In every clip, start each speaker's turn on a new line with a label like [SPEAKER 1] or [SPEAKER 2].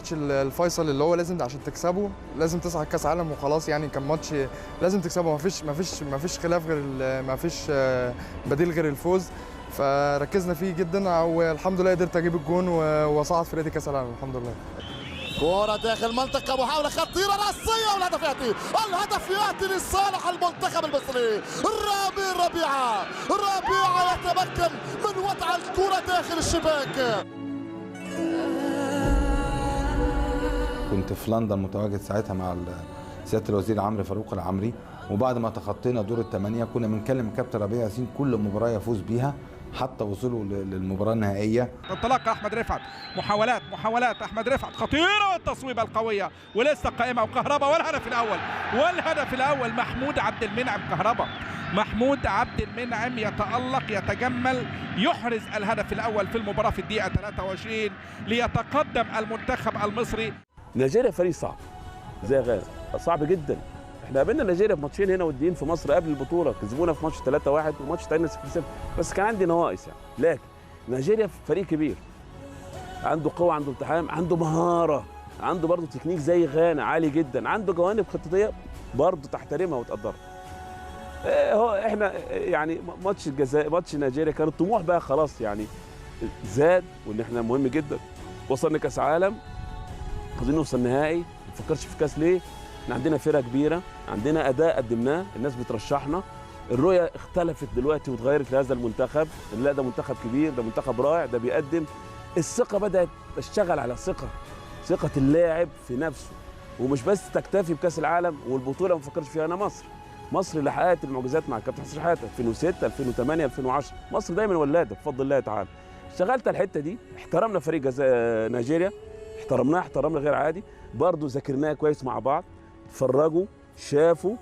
[SPEAKER 1] ماتش الفيصل اللي هو لازم عشان تكسبه لازم تصعد كاس عالم وخلاص، يعني كان ماتش لازم تكسبه، مفيش خلاف غير، مفيش بديل غير الفوز، فركزنا فيه جدا والحمد لله قدرت اجيب الجون واصعد فرقتي كاس العالم الحمد لله.
[SPEAKER 2] كرة داخل المنطقة، محاولة خطيرة رأسية، والهدف يأتي، الهدف يأتي لصالح المنتخب المصري. رامي ربيعة، ربيعة يتمكن من وضع الكرة داخل الشباك.
[SPEAKER 3] كنت في لندن متواجد ساعتها مع سيادة الوزير عمرو فاروق العمري، وبعد ما تخطينا دور الثمانية كنا بنكلم كابتن ربيع ياسين كل مباراة يفوز بيها حتى وصوله للمباراة النهائية.
[SPEAKER 4] انطلاق احمد رفعت، محاولات محاولات احمد رفعت خطيرة والتصويبه القوية ولسه قائمة، وكهربا والهدف الاول، والهدف الاول محمود عبد المنعم كهربا. محمود عبد المنعم يتألق يتجمل يحرز الهدف الاول في المباراة في الدقيقة 23 ليتقدم المنتخب المصري.
[SPEAKER 5] نيجيريا فريق صعب زي غانا، صعب جدا. احنا قابلنا نيجيريا في ماتشين هنا وديين في مصر قبل البطولة، كسبونا في ماتش 3-1 وماتش تاني 0-0، بس كان عندي نواقص يعني. لكن نيجيريا فريق كبير، عنده قوة، عنده التحام، عنده مهارة، عنده برضه تكنيك زي غانا عالي جدا، عنده جوانب خططيه برضه تحترمها وتقدرها. هو احنا يعني ماتش الجزائر، ماتش نيجيريا كان الطموح بقى خلاص يعني زاد، وان احنا مهم جدا وصلنا كاس عالم، عايزين نوصل نهائي، ما نفكرش في كاس ليه؟ احنا عندنا فرقه كبيرة، عندنا اداء قدمناه، الناس بترشحنا، الرؤية اختلفت دلوقتي واتغيرت لهذا المنتخب، لا ده منتخب كبير، ده منتخب رائع، ده بيقدم. الثقة بدات تشتغل على ثقة، ثقة اللاعب في نفسه، ومش بس تكتفي بكاس العالم والبطوله ما نفكرش فيها. انا مصر، مصر اللي حققت المعجزات مع الكابتن حسن شحاته 2006 2008 2010، مصر دايما ولاده بفضل الله تعالى. اشتغلت على الحتة دي، احترمنا فريق نيجيريا، احترمناه احترامنا غير عادي، برضه ذاكرناه كويس مع بعض، اتفرجوا، شافوا،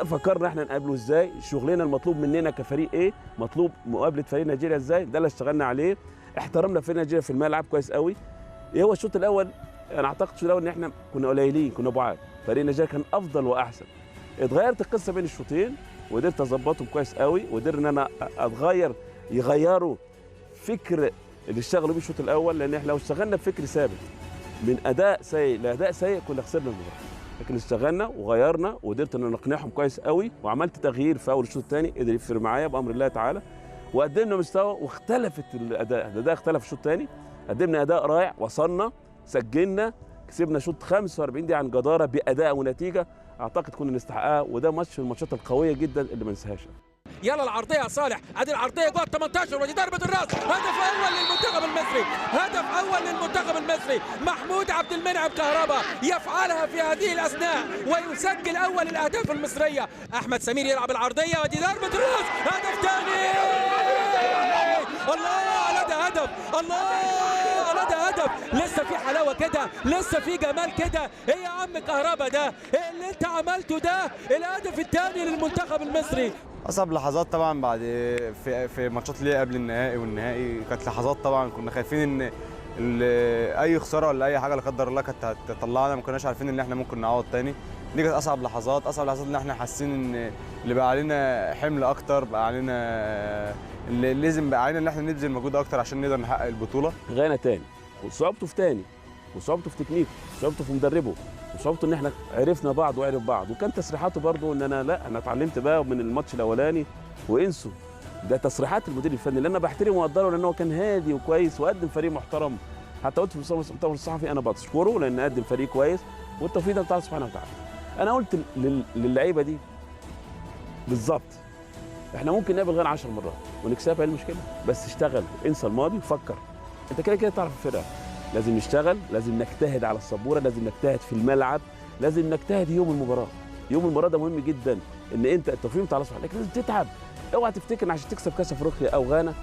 [SPEAKER 5] فكرنا احنا نقابله ازاي، شغلنا المطلوب مننا كفريق ايه، مطلوب مقابله فريق نيجيريا ازاي، ده اللي اشتغلنا عليه. احترمنا فريق نيجيريا في الملعب كويس قوي. ايه هو الشوط الاول؟ انا اعتقد الشوط الاول ان احنا كنا قليلين، كنا بعاد، فريق نيجيريا كان افضل واحسن. اتغيرت القصة بين الشوطين وقدرت اظبطهم كويس قوي، وقدرت ان انا اتغير، يغيروا فكر اللي اشتغلوا بيه الشوط الاول، لان احنا لو اشتغلنا بفكر ثابت من اداء سيء لاداء سيء كنا خسرنا المباراة. لكن اشتغلنا وغيرنا وقدرت ان اقنعهم كويس قوي، وعملت تغيير في اول الشوط الثاني قدر يفرق معايا بامر الله تعالى، وقدمنا مستوى واختلفت الاداء، الاداء اختلف الشوط الثاني، قدمنا اداء رائع، وصلنا، سجلنا، كسبنا شوط 45 دقيقة عن جداره باداء ونتيجة اعتقد كنا نستحقها، وده ماتش من الماتشات القوية جدا اللي ما ننساهاش.
[SPEAKER 6] يلا العرضية يا صالح، ادي العرضية جوه 18 ودي ضربه الراس، هدف اول للمنتخب المصري، هدف اول للمنتخب المصري، محمود عبد المنعم كهربا يفعلها في هذه الاثناء ويسجل اول الاهداف المصرية. احمد سمير يلعب العرضية ودي ضربه الراس، هدف ثاني، الله على ده هدف، الله على ده هدف، لسه في حلاوة كده، لسه في جمال كده، ايه يا عم كهربا ده؟ ايه اللي انت عملته ده؟ الهدف الثاني للمنتخب المصري.
[SPEAKER 7] اصعب لحظات طبعا بعد في ماتشات اللي قبل النهائي والنهائي، كانت لحظات طبعا كنا خايفين ان اي خسارة ولا اي حاجة لا قدر الله كانت هتطلعنا، ما كناش عارفين ان احنا ممكن نعوض تاني. دي كانت اصعب لحظات، اصعب لحظات ان احنا حاسين ان اللي بقى علينا حمل اكتر، بقى علينا اللي لازم بقى علينا ان احنا نبذل مجهود اكتر عشان نقدر نحقق البطولة.
[SPEAKER 5] غانا تاني، وصعوبته في تاني، وصعوبته في تكنيكه، وصعوبته في مدربه، وصعوبته ان احنا عرفنا بعض وعرف بعض، وكان تصريحاته برضه ان انا لا انا اتعلمت بقى من الماتش الاولاني وانسوا، ده تصريحات المدير الفني اللي انا بحترمه واقدره لان هو كان هادي وكويس وقدم فريق محترم. حتى قلت في المؤتمر الصحفي انا بشكره لان قدم فريق كويس، والتوفيق ده بتاع سبحانه وتعالى. انا قلت للعيبة دي بالظبط احنا ممكن نقابل غانا 10 مرات ونكسبها، ايه المشكلة؟ بس اشتغل، انسى الماضي وفكر، انت كده كده تعرف الفرقة. لازم نشتغل، لازم نجتهد على السبوره، لازم نجتهد في الملعب، لازم نجتهد يوم المباراة. يوم المباراة ده مهم جدا، ان انت التوفيق بتاع الله سبحانه، لكن لازم تتعب. اوعى تفتكر ان عشان تكسب كاس افريقيا او غانا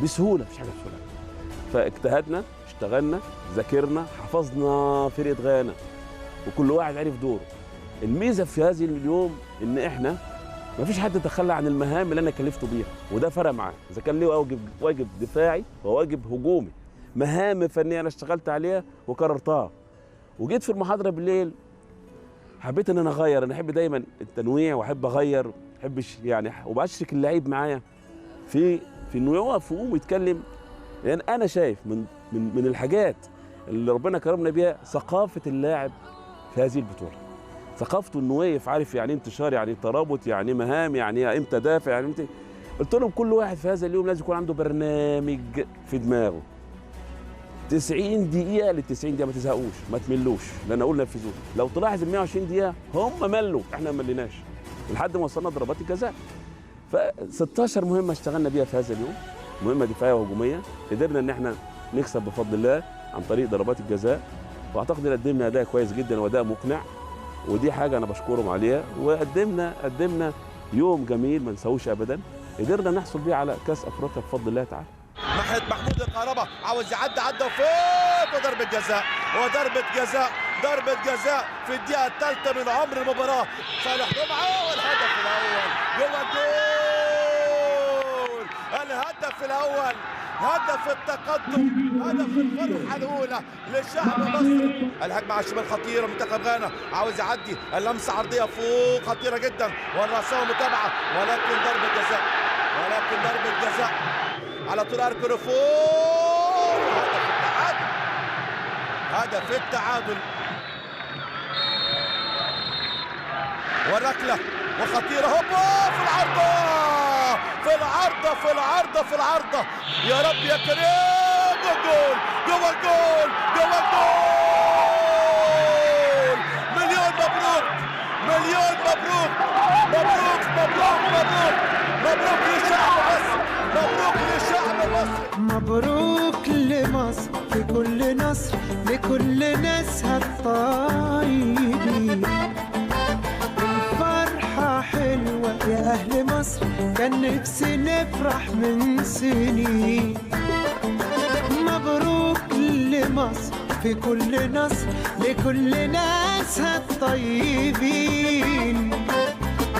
[SPEAKER 5] بسهولة، مفيش حاجة بسهولة. فاجتهدنا، اشتغلنا، ذاكرنا، حفظنا فرقه غانا، وكل واحد عرف دوره. الميزة في هذه اليوم ان احنا مفيش حد تخلى عن المهام اللي انا كلفته بيها، وده فرق معاه، اذا كان ليه واجب دفاعي وواجب هجومي، مهام فنية انا اشتغلت عليها وكررتها. وجيت في المحاضرة بالليل حبيت ان انا اغير، انا احب دايما التنويع واحب اغير، احبش يعني، وبشرك اللعيب معايا في انه يقف ويقوم ويتكلم، لان انا شايف من من الحاجات اللي ربنا كرمنا بيها ثقافة اللاعب في هذه البطولة. ثقافته انه واقف عارف يعني انتشار، يعني ترابط، يعني مهام، يعني امتى دافع، يعني امتى. قلت لهم كل واحد في هذا اليوم لازم يكون عنده برنامج في دماغه. 90 دقيقة لل 90 دقيقة ما تزهقوش، ما تملوش، لأن أقول نفذوه. لو تلاحظ ال 120 دقيقة هم ملوا، احنا ما مليناش لحد ما وصلنا ضربات الجزاء. ف 16 مهمة اشتغلنا بيها في هذا اليوم، مهمة دفاعية وهجومية، قدرنا إن احنا نكسب بفضل الله عن طريق ضربات الجزاء، وأعتقد إن قدمنا أداء كويس جدا وأداء مقنع، ودي حاجة أنا بشكرهم عليها، وقدمنا يوم جميل ما نساهوش أبدا، قدرنا نحصل بيه على كأس أفريقيا بفضل الله تعالى.
[SPEAKER 2] ناحية محمود الكهرباء عاوز يعدي، عدى فوق، وضربة جزاء، وضربة جزاء، ضربة جزاء في الدقيقة الثالثة من عمر المباراة. صالح جمعة والهدف الأول جوه الجول، الهدف الأول، هدف التقدم، هدف الفرحة الأولى لشعب مصر. الهجمة على الشمال خطيرة، منتخب غانا عاوز يعدي، اللمسة عرضية فوق خطيرة جدا، والرأسية متابعة، ولكن ضربة جزاء، ولكن ضربة جزاء على طول أركنو فوق، هدف التعادل، هدف التعادل، وركلة وخطيرة، هوبا في العارضة، في العارضة، في العارضة، في العارضة، يا رب يا كريم، جول جوه الجول، جوه الجول، مليون مبروك، مليون مبروك، مبروك مبروك مبروك مبروك لشعب مصر، مبروك لشعب مصر،
[SPEAKER 8] مبروك لمصر في كل نصر لكل ناسها الطيبين. الفرحة حلوة يا أهل مصر، كان نفسي نفرح من سنين. مبروك لمصر في كل نصر لكل ناسها الطيبين.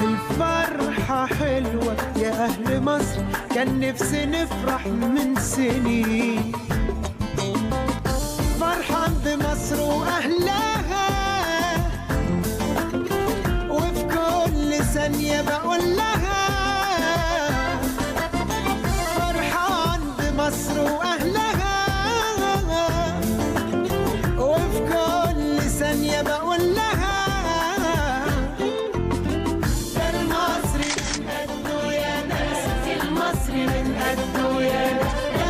[SPEAKER 8] الفرحة حلوة يا أهل مصر، كان نفسي نفرح من سنين. فرحان بمصر وأهلها، وفي كل ثانية بقول لها فرحان بمصر وأهلها، وفي كل ثانية بقول لها المصري من قده يا ناس، المصري من قده يا ناس.